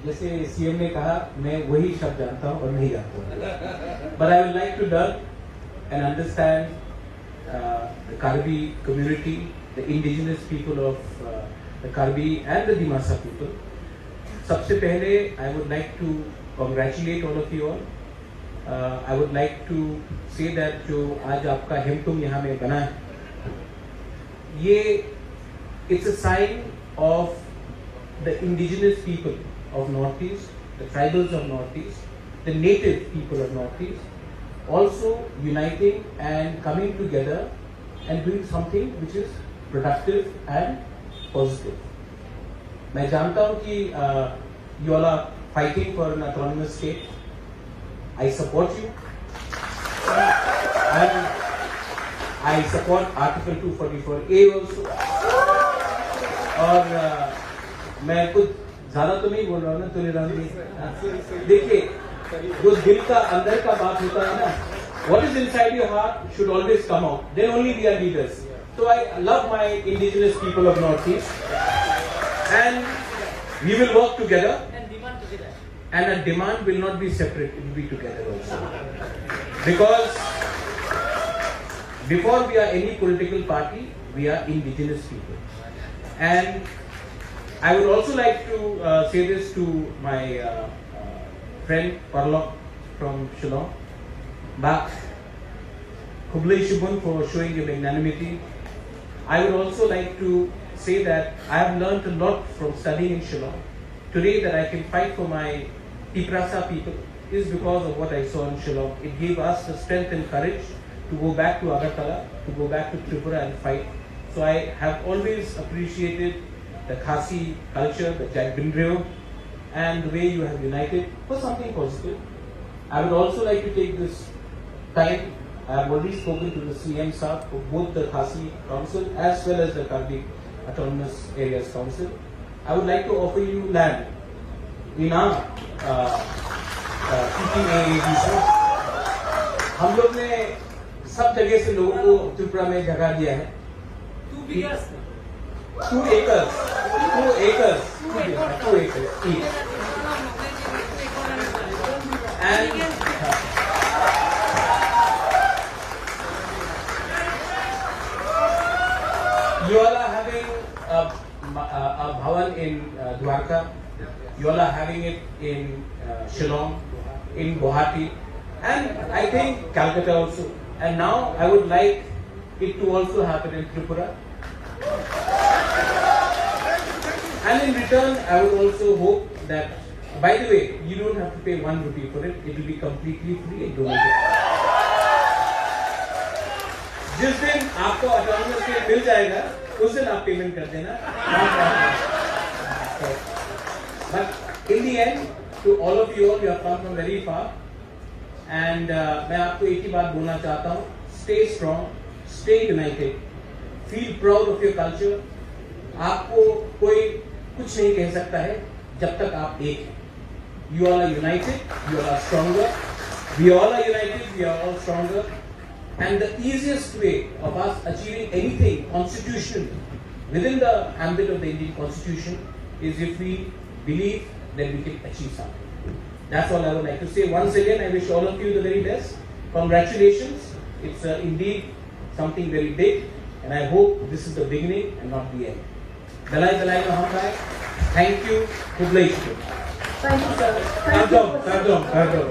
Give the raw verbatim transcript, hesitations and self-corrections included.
जैसे सीएम ने कहा, मैं वही शब्द जानता हूँ और नहीं जानता हूँ। But I would like to learn and understand uh, the Karbi community, the indigenous people of uh, the Karbi and the Dimasa people. सबसे पहले I would like to congratulate all of you all. Uh, I would like to say that जो आज आपका हेमतुम यहाँ में बना है, ये it's a sign of the indigenous people of Northeast, the tribals of Northeast, the native people of Northeast, also uniting and coming together and doing something which is productive and positive. मैं जानता हूँ कि uh, you all are fighting for an autonomous state. I support you. And I support Article two forty-four A also. और uh, मैं कुछ ज्यादा तो नहीं बोल रहा हूँ ना, तुले राम जी। देखिए, जो दिल का अंदर का बात होता है ना, what is inside your heart should always come out. Then only we are leaders. So I love my indigenous people of Northeast, and we will work together. And our demand will not be separate, it will be together also. Because before we are any political party, we are indigenous people. And I would also like to uh, say this to my uh, uh, friend Parlok from Shillong. Ba, Khublei Shibun for showing your magnanimity. I would also like to say that I have learned a lot from studying in Shillong. Today that I can fight for my Tiprasa people is because of what I saw in Shillong. It gave us the strength and courage to go back to Agartala, to go back to Tripura and fight. So I have always appreciated the Khasi culture, the Jagbinreo, and the way you have united for something positive. I would also like to take this time, I have already spoken to the C M sir for both the Khasi Council as well as the Karbi Autonomous Areas Council. I would like to offer you land in our uh, uh, T T A A D C. हम लोग ने सब जगह से लोगों को त्रिपुरा में जगह दिया है। Two acres. Two acres. Two acres. Two acres each. And you all are having a, a, a bhavan in uh, Dwarka. You all are having it in uh, Shillong, in Guwahati, and I think Calcutta also. And now I would like it to also happen in Tripura. And in return, I would also hope that, by the way, you don't have to pay one rupee for it. It will be completely free and donated. जिस दिन आपको autonomous state मिल जाएगा, उस दिन आप पेमेंट कर देना। But in the end, to all of you all, you have come from very far. And uh, मैं आपको एक ही बात बोलना चाहता हूँ, stay strong, stay united, feel proud of your culture. आपको कोई कुछ नहीं कह सकता है जब तक आप एक हैं। You all are united, you all are stronger. We all are united, we are all stronger. And the easiest way of us achieving anything constitutional within the ambit of the Indian Constitution is if we believe that we can achieve something. That's all I would like to say. Once again, I wish all of you the very best. Congratulations. It's uh, indeed something very big, and I hope this is the beginning and not the end. Belai belai no hambai. Thank you. Khublei shibun. Thank you, sir. Thank you. Kardom, kardom, kardom.